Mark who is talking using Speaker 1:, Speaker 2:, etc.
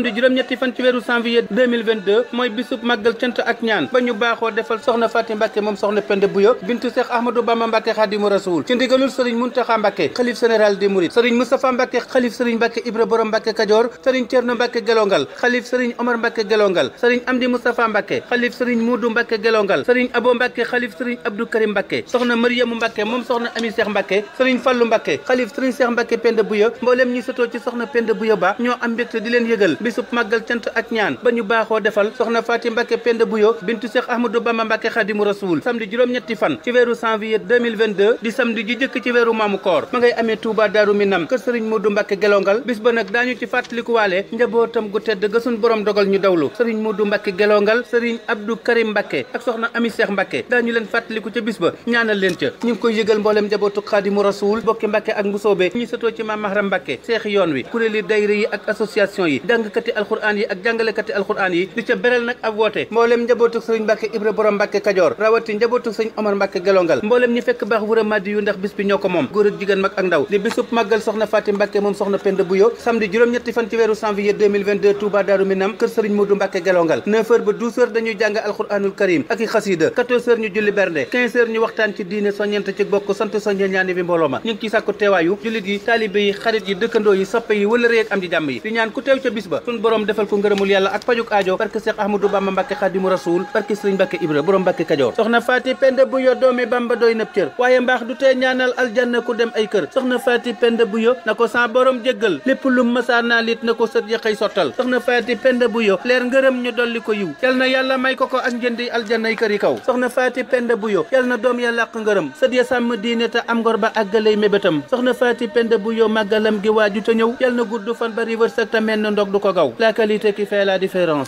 Speaker 1: samedi juróom-ñetti fan ci weeru janvier 2022 mooy bisub màggal cant ak ñaan ba ñu baaxoo defal soxna Faty Mbacke moom soxna Penda Bouya bintu Cheikh Ahmadou Bamba Mbacke Khadimu Rasoul ci ndigalul sëriñ Muntaxa Mbacke xalif général des Mourides sëriñ Moustapha Mbacke xalif sëriñ Mbacke Ibra Borom Mbacke Kajoor sëriñ Thierno Mbacke Gelongal xalif sëriñ Omar Mbacke Gelongal sëriñ Amdi Moustapha Mbacke xalif sëriñ Moudou Mbacke Gelongal sëriñ Abo Mbacke xalif sëriñ Abdou Karim Mbacke soxna Mariamu Mbacke moom soxna Ami Cheikh Mbacke sëriñ Fallu Mbacke xalif sëriñ Cheikh Mbacke Penda Bouya mboolem ñi sotoo ci soxna Penda Bouya ba ñoo am mbégte di leen yëgal bisub màggal cant ak ñaan ba ñu baaxoo defal soxna Faty Mbacke Penda Bouya bintu Cheikh Ahmadou Bamba Mbacke Khadimu Rasoul samedi juróom-ñetti fan ci weeru janvier 2022 di samedi ji jëkk ci weeru maamu koor ma ngay amee Touba Daaru Minam kër sëriñ Modou Mbacke Gelongal bis ba nag daañu ci fàttalikuwaale njabootam gu tedd ga suñ borom dogal ñu dawlu sëriñ Modou Mbacke Gelongal sëriñ Abdou Karim Mbacke ak soxna Ami Cheikh Mbacke daañu leen fàttaliku ca bis ba ñaanal leen ca ñu ngi koy yëgal mboolem njabootu Khadimu Rasoul bokki Mbacke ak Mbusoobe ñi sëtoo ci Maam Mahram Mbacke seexi yoon wi kuréeli dayre yi ak association yi jàngkati alxuraan yi ak jàngalekati alxuraan yi di ca beral nag ab woote mboolem njabootu sëriñ Mbacke Ibra Borom Mbacke Kajoor rawati njabootu sëriñ Omar Mbacke Gelongal mboolem ñi fekk baax wura madi yu ndax bis bi ñoo ko moom góor ak jigéen mag ak ndaw di bisub màggal soxna Faty Mbacke moom soxna Penda Bouya samedi juróom-ñetti fan ci weeru janvier 2022 Touba Daaru Minam kër sëriñ Modou Mbacke Gelongal 9h ba 12h dañuy jàng alxuraanul karim ak i xasiida 14h ñu julli bernde 15h ñu waxtaan ci diine soññent ci bokk sant soññe ñaani bi mbooloo ma ñu ngi ciy sàkku teewaayu jullit yi taalibe yi xarit yi dëkkandoo yi soppe yi wëlëre ak am di jàmm yi di ñaan ku teew ca bis ba suñ borom defal ko ngërëmul yàlla ak pajuk aajo barke Cheikh Ahmadou Bamba Mbacke Khadimu Rasoul barke sëriñ Mbacke Ibra Borom Mbacke Kajoor soxna Faty Penda Bouya doomi Bamba doy nëb cër waaye mbaax du tee ñaanal aljanna ku dem ay kër soxna Faty Penda Bouya na ko sa borom jéggal lépp lu mësaa naa lit na ko sët ya xëy sottal soxna Faty Penda Bouya leer ngërëm ñu dolli ko yiw yal na yàlla may ko ak njëndi aljanna yi kër yi kaw soxna Faty Penda Bouya yal na doom ya làq ngërëm sët ya sàmm diine te am ngor ba àggalay mébétam soxna Faty Penda Bouya màggalam gi waaju te ñëw yal na gudd fan bari wërsëg te mel na ndog du ko gaw la qualité qui fait la différence